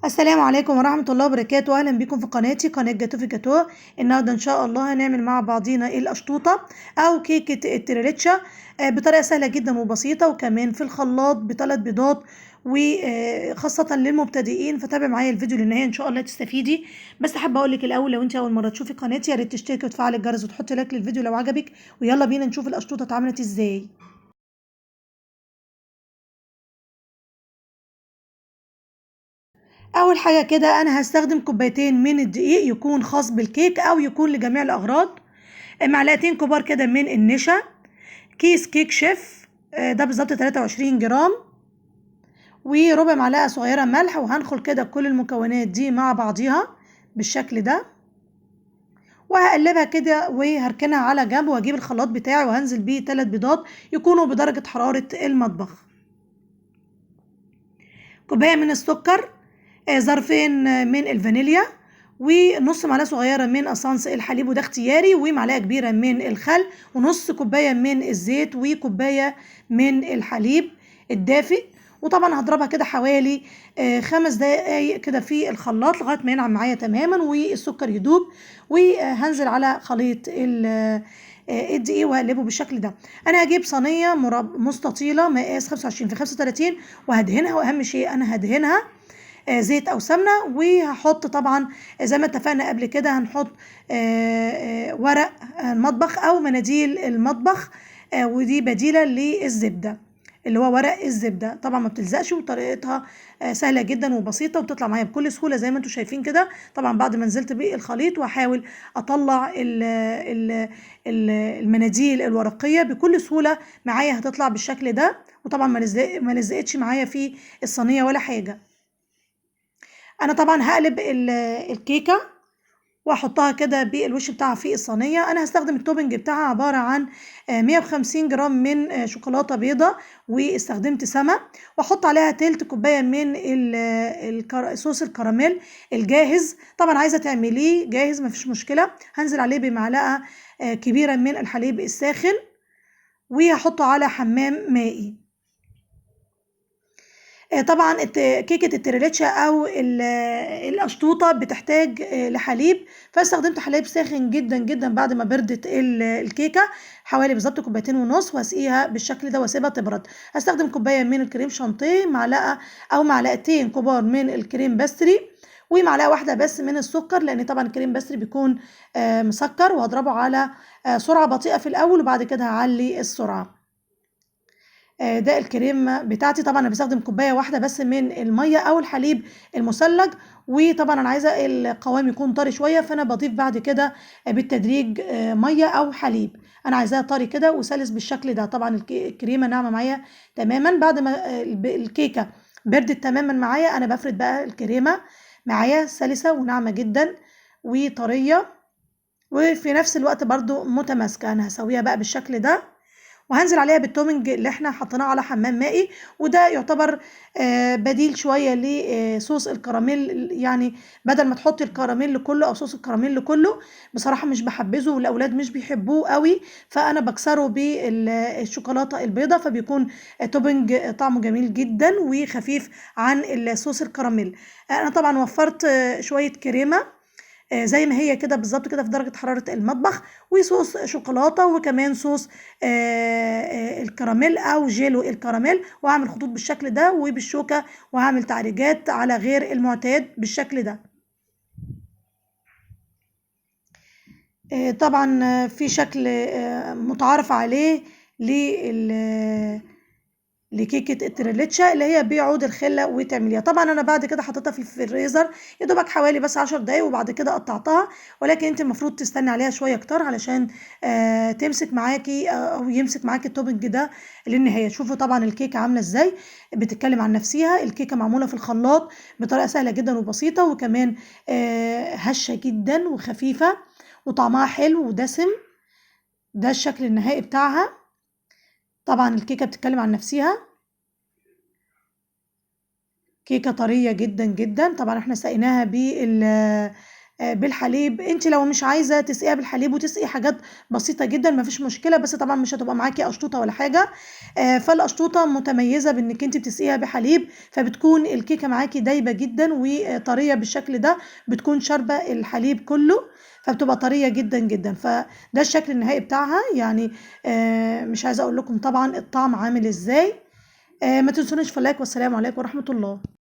السلام عليكم ورحمة الله وبركاته. أهلا بكم في قناتي، قناة جاتو في جاتو. النهاردة إن شاء الله هنعمل مع بعضينا القشطوطة أو كيكة التريليتشا بطريقة سهلة جدا وبسيطة، وكمان في الخلاط بثلاث بيضات، وخاصة للمبتدئين. فتابع معايا الفيديو للنهاية إن شاء الله تستفيدي. بس حابة أقول لك الأول، لو أنت أول مرة تشوفي قناتي يا ريت تشتركي وتفعلي الجرس وتحطي like للفيديو لو عجبك. ويلا بينا نشوف القشطوطة اتعملت إزاي. اول حاجة كده انا هستخدم كوبايتين من الدقيق، يكون خاص بالكيك او يكون لجميع الاغراض، معلقتين كبار كده من النشا، كيس كيك شيف ده بالظبط 23 جرام، وربع معلقه صغيرة ملح. وهنخل كده كل المكونات دي مع بعضيها بالشكل ده، وهقلبها كده وهركنها على جنب. واجيب الخلاط بتاعي وهنزل بيه 3 بيضات يكونوا بدرجة حرارة المطبخ، كوباية من السكر، ظرفين من الفانيليا، ونص معلقه صغيرة من اسانس الحليب وده اختياري، ومعلقة كبيرة من الخل، ونص كوباية من الزيت، وكوبايه من الحليب الدافئ. وطبعا هضربها كده حوالي 5 دقايق كده في الخلاط لغاية ما ينعم معايا تماما والسكر يدوب. وهنزل على خليط الدقيق وهقلبه بالشكل ده. انا هجيب صينية مستطيله مقاس 25 في 35 وهدهنها، واهم شيء انا هدهنها زيت او سمنه. وهحط طبعا زي ما اتفقنا قبل كده هنحط ورق المطبخ او مناديل المطبخ، ودي بديله للزبده اللي هو ورق الزبدة. طبعا ما بتلزقش وطريقتها سهلة جدا وبسيطة وبتطلع معايا بكل سهولة زي ما انتم شايفين كده. طبعا بعد ما نزلت بالخليط وهحاول اطلع المناديل الورقية بكل سهولة معايا، هتطلع بالشكل ده. وطبعا ما لزقتش معايا في الصينية ولا حاجة. انا طبعا هقلب الكيكه واحطها كده بالوش بتاعها في الصينية. انا هستخدم ال topping بتاعها عبارة عن 150 جرام من شوكولاتة بيضة، واستخدمت سما، واحط عليها تلت كوباية من صوص الكراميل الجاهز. طبعا عايزه تعمليه جاهز مفيش مشكلة. هنزل عليه بمعلقه كبيرة من الحليب الساخن، وهحطه على حمام مائي. طبعا كيكة التريليتشا او القشطوطة بتحتاج لحليب، فاستخدمت حليب ساخن جدا جدا بعد ما بردت الكيكة حوالي بالظبط 2.5 كوباية، واسقيها بالشكل ده واسيبها تبرد. هستخدم كوباية من الكريم شانتيه، معلقة او معلقتين كبار من ال cream pastry، ومعلقة واحدة بس من السكر، لان طبعا ال cream pastry بيكون مسكر. وهضربه على سرعة بطيئة في الاول، وبعد كده هعلي السرعة. ده الكريمة بتاعتي. طبعا انا بستخدم كوباية واحدة بس من المية او الحليب المثلج، وطبعا انا عايزة القوام يكون طري شوية، فانا بضيف بعد كده بالتدريج مية او حليب. انا عايزاها طري كده وسلس بالشكل ده. طبعا الكريمة ناعمة معايا تماما. بعد ما الكيكة بردت تماما معايا، انا بفرد بقى الكريمة معايا سلسة وناعمة جدا وطرية، وفي نفس الوقت برضو متماسكة. انا هسويها بقى بالشكل ده، وهنزل عليها بال topping اللي احنا حطيناه على حمام مائي، وده يعتبر بديل شوية لصوص الكراميل. يعني بدل ما تحطي الكراميل كله او صوص الكراميل كله، بصراحة مش بحبذه والاولاد مش بيحبوه قوي، فانا بكسره بالشوكولاته البيضاء، فبيكون topping طعمه جميل جدا وخفيف عن الصوص الكراميل. انا طبعا وفرت شوية كريمة زي ما هي كده بالظبط كده في درجة حرارة المطبخ، وصوص شوكولاتة، وكمان صوص الكراميل أو جيلو الكراميل. وهعمل خطوط بالشكل ده وبالشوكة، وهعمل تعريجات على غير المعتاد بالشكل ده. طبعا في شكل متعارف عليه لكيكة التريليتشا اللي هي بعود الخلة وتعمليها. طبعا انا بعد كده حطيتها في الفريزر يا دوبك حوالي بس 10 دقايق، وبعد كده قطعتها، ولكن انت المفروض تستني عليها شوية اكتر علشان تمسك معاكي، او يمسك معاكي ال topping ده للنهاية. شوفوا طبعا الكيكة عاملة ازاي، بتتكلم عن نفسها. الكيكة معمولة في الخلاط بطريقة سهلة جدا وبسيطة، وكمان هشة جدا وخفيفة، وطعمها حلو ودسم. ده الشكل النهائي بتاعها. طبعا الكيكة بتتكلم عن نفسها، كيكة طرية جدا جدا. طبعا احنا سقيناها بالحليب. أنتِ لو مش عايزة تسقيها بالحليب وتسقي حاجات بسيطة جدًا ما فيش مشكلة، بس طبعًا مش هتبقى معاكِ قشطوطة ولا حاجة. فالقشطوطة متميزة بإنِّك أنتِ بتسقيها بحليب، فبتكون الكيكة معاكِ دايبة جدًا وطرية بالشكل ده، بتكون شاربة الحليب كله، فبتبقى طرية جدًا، جدًا. فده الشكل النهائي بتاعها، يعني مش عايزة أقول لكم طبعًا الطعم عامل إزاي. ما تنسونيش في ال like، والسلام عليكم ورحمة الله.